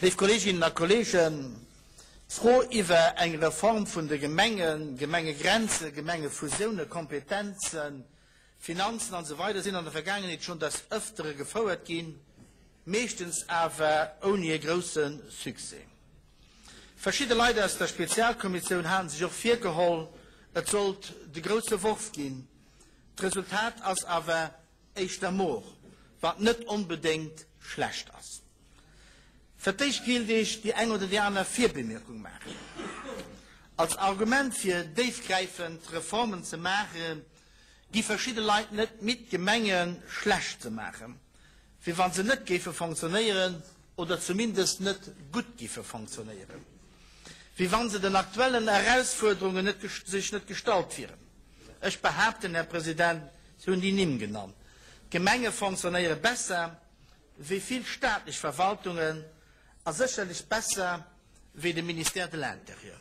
Léif Kolleeginnen a Kolleegen, d'Fro iwwer eng Reform vun de Gemengen, Gemengegrenzen, Gemengefusiounen, Kompetenzen, Finanzen an esou weider sinn an der Vergaangenheet schonn des Ëftere gefouert ginn, meeschtens awer ouni e grousse Succès. Verschidde Leit aus der Spezialkommissioun haten sech och virgeholl, et sollt de grousse Worf ginn. D'Resultat ass awer éischter mor, wat net onbedéngt schlecht ass. Fir d'éischt wéilt ech déi eng oder déi aner Virbemierkung maachen. Als Argument fir déifgräifend Reformen ze maache gi verschidde Leit net midd d'Gemenge schlecht ze maachen, wéi wa se net géife fonctionnéieren oder zumindest net gutt géife fonctionnéieren, wéi wa se den aktuellen Erausfuerderungen net sech net gestallt wieren. Ech behaapten, Här President, Sie hunn déi Nimm genannt, d'Gemenge fonctionnéiere besser wéi vill staatlech Verwaltungen a sécherlech besser wéi de Ministère de l'Intérieur.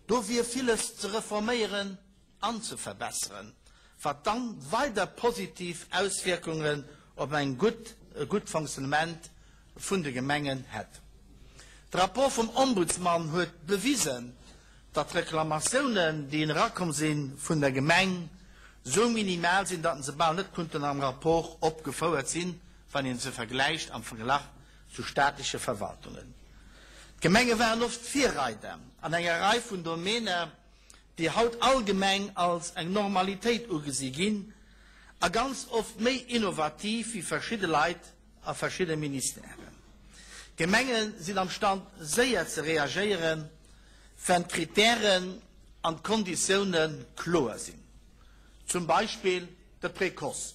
Do wier villes ze reforméieren an ze verbesseren, wat dann weider positiv Auswierkungen op eng gutt, e gutt Fonctionnement vun de Gemengen hätt. De Rapport vum Ombudsman huet bewisen, datt d'Reklamatiounen, déi erakomm si vun der Gemeng, sou minimal sinn, datt se bal net kunnten am Rapport opgefouert sinn, wann ee se vergläicht am Verglach zu staatleche Verwaltungen. D'Gemenge waren oft Virreider an enger Rei vun Domäner, déi haut allgemeng als eng Normalitéit ugesi ginn, a ganz oft méi innovativ wéi verschidde Leit a verschidde Ministèren. D'Gemenge sinn am Stand séier ze reagéieren, wenn d'Kritären an d'Konditioune kloer sinn. Zum Beispill de Précoce.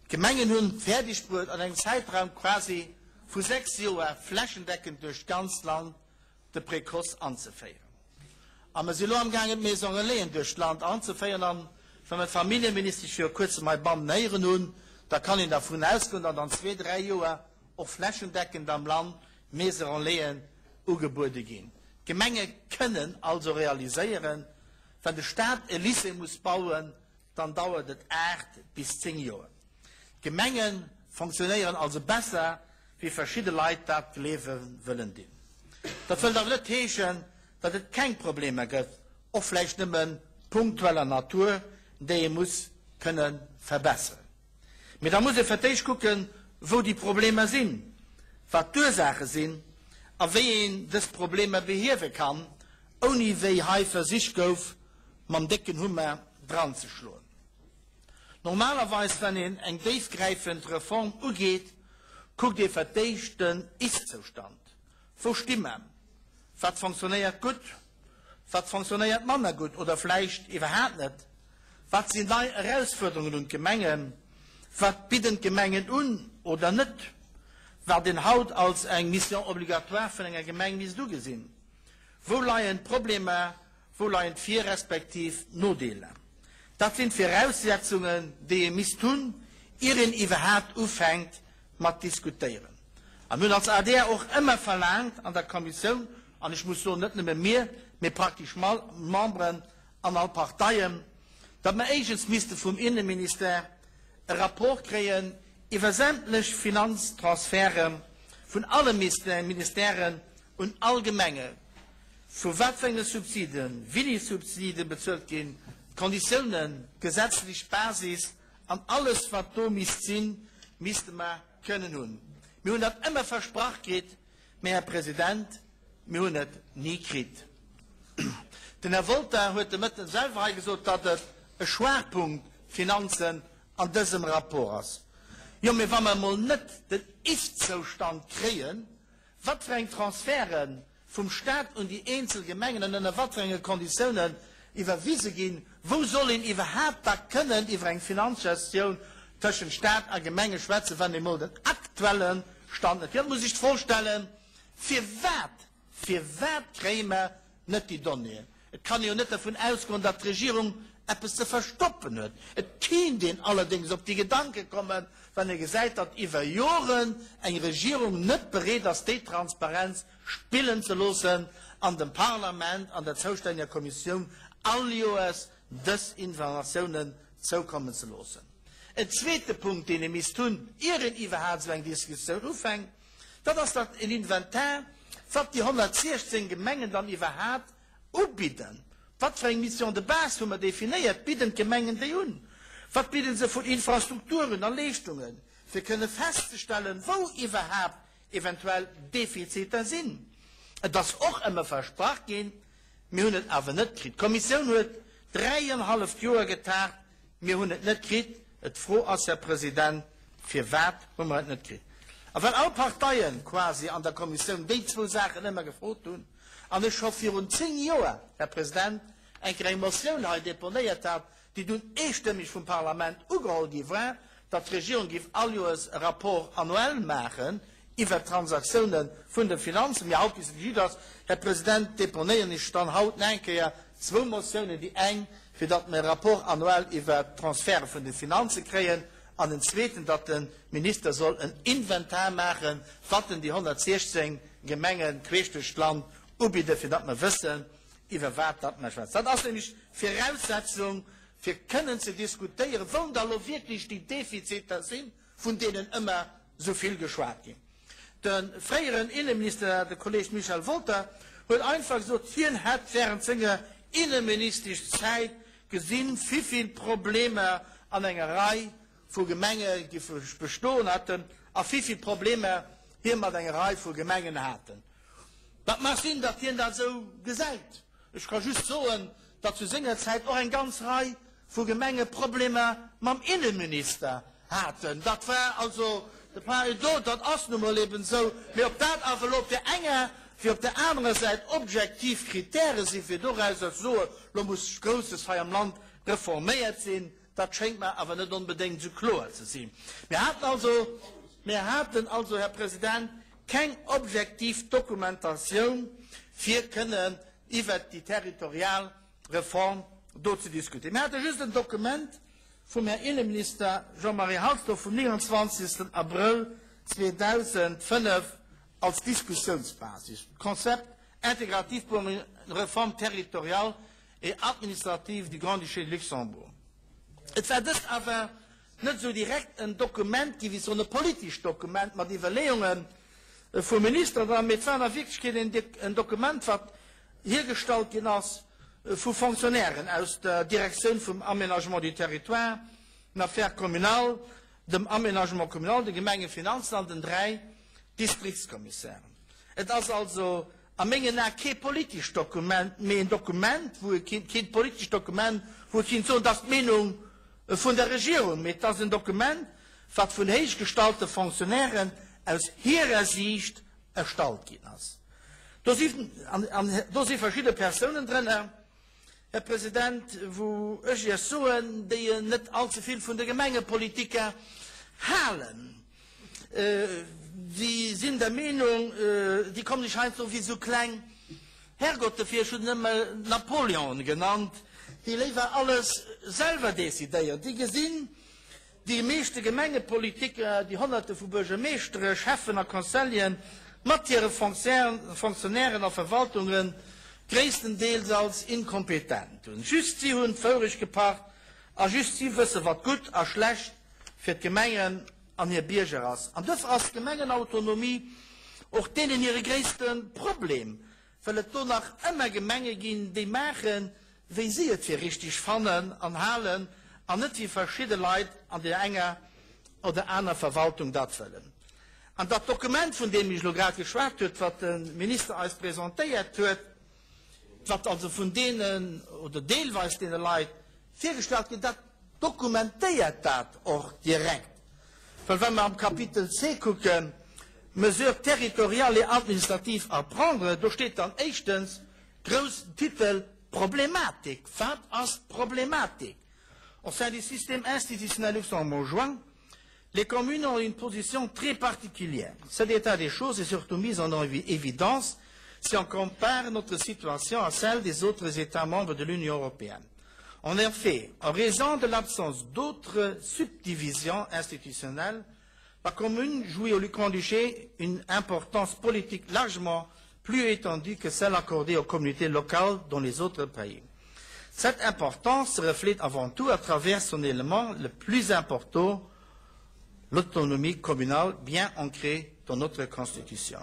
D'Gemengen hunn fäerdeg bruet an engem Zäitraum quasi vu 6 Joer flächendeckend duerch d'ganzt Land de Précoce anzeféieren. A mer si lo amgaangen d'Maison Relaisen duerch d'Land anzeféieren. An wa mer d'Familljeministesch viru kuerzem heibannen héieren hunn, da kann een dervun ausgoen, datt an zwee, dräi Joer och flächendeckend am Land Maison Relaisen ugebuede ginn. D'Gemenge kënnen also realiséieren, Wenn de Staat e Lycée muss bauen, dann dauert et 8 bis 10 Joer. D'Gemenge fonctionnéieren also besser, wéi verschidde Leit dat gleewe wëllen dinn. Dat wëllt awer net heeschen, datt et keng Problemer gëtt, och vläicht nëmme punktueller Natur, déi ee muss kënne verbesseren. Mee da muss ee fir d'éischt kucken, wou déi Problemer sinn, wat d'Ursaache sinn a wéi een dës Problemer behiewe kann, ouni, wéi hei versicht gouf, mam décken Hummer dranzeschloen. Normalerweis, wann een eng déifgräifend Reform ugeet, kuckt ee fir d'éischt den Ist-Zoustand, Wou sti mer? Wat fonctionnéiert gutt? Wat fonctionnéiert manner gutt oder vläicht iwwerhaapt net? Wat sinn nei Erausfuerderungen un d'Gemengen? Wat bidden d'Gemengen un oder net, wat een haut als eng Mission obligatoire vun enger Gemeng misst ugesinn? Wou leien d'Problemer, wou leien d'Vir respektiv d'Nodeeler? Dat sinn d'Viraussetzungen, déi ee misst hunn, ier een iwwerhaapt ufänkt mat diskutéieren. A mir hunn als adr och ëmmer verlaangt an der Kommissioun, an ech muss soen, net nëmme mir, mee praktesch all Memberen an all Parteien, datt mer éischtens misste vum Innenministère e Rapport kréien iwwer sämtlech Finanztransferte vun alle Ministèren un all Gemenge, vu wat fir enge Subsiden, wéini Subside bezuelt ginn, d'Konditiounen, d'gesetzlech Basis an alles wat do misst sinn, misste mer kënnen hunn. Mir hunn dat ëmmer versprach kritt, mä, Här President, mir hunn et ni kritt. Den Här Wolter huet de Mëtten selwer hei gesot, datt et e Schwaachpunkt d'Finanzen an dësem Rapport ass. Jo, mä wa mer emol net den Ist-Zoustand kréien, wat fir eng Transferte vum Stat un déi eenzel Gemengen an ënner wat fir enge Konditiounen iwwerwise ginn, wou soll een iwwerhaapt da kënnen iwwer eng Finanzgestioun tëschent Stat a Gemenge schwätzen, wann ee mol den aktuelle Stand net huet? Muss ech d'Fro stellen, Firwat, firwat kréie mer net déi Donnéeën? Et kann ee jo net dervun ausgoen, datt d'Regierung eppes ze verstoppen huet. Et kéint een allerdéngs op déi Gedanke kommen, wann ee gesäit, datt iwwer Joren eng Regierung net bereet ass, déi Transparenz spillen ze loossen an dem Parlament an der zoustänneger Kommissioun all Joers dës Informatiounen zoukommen ze loossen. En zweete Punkt, deen ee misst hunn, ier een iwwerhaapt esou eng Diskussioun ufänkt. Dat ass dat en Inventar, wat déi 116 Gemengen dann iwwerhat ubidden. Wat fir eng Mission de base hu mer definéiert? Bidden d'Gemengen déi un? Wat bidde se vun Infrastrukturen a Leeschtungen, fir kënne festzestellen, wou iwwerhaapt eventuell Defiziter sinn? Et ass och ëmmer versprach ginn, mir hunn et awer net kritt. D'Kommissioun huet dräienhalleft Joer getagt, Mir hunn et net kritt. Et d'Fro ass, Här President, Firwat hu mer et net kritt? A well all Parteien quasi an der Kommissioun déi zwou Saachen ëmmer gefrot hunn, an ech scho virun 10 Joer, Här President, eng Kéier eng Motioun hei deponéiert hat, déi dunn eestëmmeg vum Parlament ugeholl gi war, datt d'Regierung géif all Joers e Rapport annuel maachen iwwert d'Transaktiounen vun de Finanzen, mee haut, wéi se geschitt ass, Här President, deponéieren ech dann haut nach eng Kéier zwou Motiounen, déi eng, fir datt mer e Rapport annuel iwwert d'Transferte vun de Finanze kréien, an en zweeten, datt de Minister soll en Inventar maachen, wat en déi 116 Gemenge queesch duerch d'Land ubidden, fir datt mer wëssen, iwwer wat datt mer schwätzen. Dat ass nämlech d'Viraussetzung, fir kënnen ze diskutéieren, wou da lo wierklech déi Defiziter sinn, vun deenen ëmmer esou vill geschwat ginn. De fréieren Inneminister, de Kolleeg Michel Wolter, huet einfach gesot, hien hätt während senger Inneministeschzäit gesinn, wivill Problemer an enger Rei vu Gemenge giffe bestoen hätten a wivill Problemer hie mat enger Rei vu Gemengen haten. Dat mag sinn, datt hien dat esou gesäit. Ech ka just soen, datt zu senger Zäit och eng ganz Rei vu Gemenge Problemer mam Inneminister haten. Dat war also de part et d'autre, dat ass nu mol eben esou. Mee ob dat awer elo op där enger wéi op där anerer Säit objektiv Kritäre sinn, fir dorauser ze soen, lo muss Grousses hei am Land reforméiert sinn, dat schéngt mer awer net onbedéngt esou kloer ze sinn. Mir haten also, mir haten also, Här President, keng objektiv Dokumentatioun, fir kënnen iwwert déi territorial Reform do ze diskutieren. Mir hate just en Dokument vum Här Inneminister Jean-Marie Halsdorf vum 29. Abrëll 2005 als Diskussionsbasis, Concept intégratif pour une réforme territoriale et administrative du Grand-Duché de Luxembourg. Et war dëst awer net esou direkt en Dokument, géif ech soen, e politescht Dokument mat Iwwerleeunge vum Minister dran, mee et war an der Wierklechkeet en Dokument, wat hiergestallt ginn ass vu Fonctionnairen aus der Direktioun vum Aménagement du territoire, den Affaires communales, dem Aménagement communal, de Gemengefinanzen an den dräi Distriktskommissären. Et ass also a mengen Ae kee politescht Dokument, mee en Dokument, wou ee kinnt, keen politescht Dokument, wou ee kinnt soen, dat ass d'Meenung vun der Regierung, mee et ass en Dokument, wat vun héichgestallte Fonctionnairen aus hirer Siicht erstallt ginn ass. Do si, an do si verschidde Persounen drënner, Här President, wou ech Iech soen, déi net allze vill vun de Gemengepolitiker halen. Déi sinn der Meenung, déi kommen sech heiansdo wéi esou kleng Herrgotte vir, ech hunn se ëmmer Napoleonen genannt, déi léiwer alles selwer decidéieren. Déi gesinn Déi meeschte Gemengepolitiker, déi Honnerte vu Buergermeeschtere, Schäffen a Conseilleren mat hire Fonctionnairen a Verwaltunge gréisstendeels als inkompetent un. Just si hunn d'Wourecht gepacht a just si wësse wat gutt a schlecht fir d'Gemengen an hir Bierger ass. An duerfir ass d'Gemengenautonomie och deenen hire gréisste Problem, well et do nach ëmmer Gemenge ginn, déi maachen, wéi si et fir richtig fannen an halen an net wéi verschidde Leit an där enger oder aner Verwaltung dat wëllen. An dat Dokument, vun deem ech elo grad geschwat huet, wat de Minister eis presentéiert huet, wat also vun deenen oder deelweis deene Leit virgestallt ginn, dat dokumentéiert dat och direkt. Well wa mer am Kapitel C kucken, Mesures territoriales et administratives à prendre, do steet dann éischtens, Groussen Titel, Problematik. Wat ass d'Problematik? Au sein du système institutionnel luxembourgeois, les communes ont une position très particulière. Cet état des choses est surtout mis en évidence si on compare notre situation à celle des autres États membres de l'Union européenne. En effet, en raison de l'absence d'autres subdivisions institutionnelles, la commune jouit au Grand-Duché une importance politique largement plus étendue que celle accordée aux communautés locales dans les autres pays. Cette importance se reflète avant tout à travers son élément le plus important, l'autonomie communale bien ancrée. dans notre Constitution.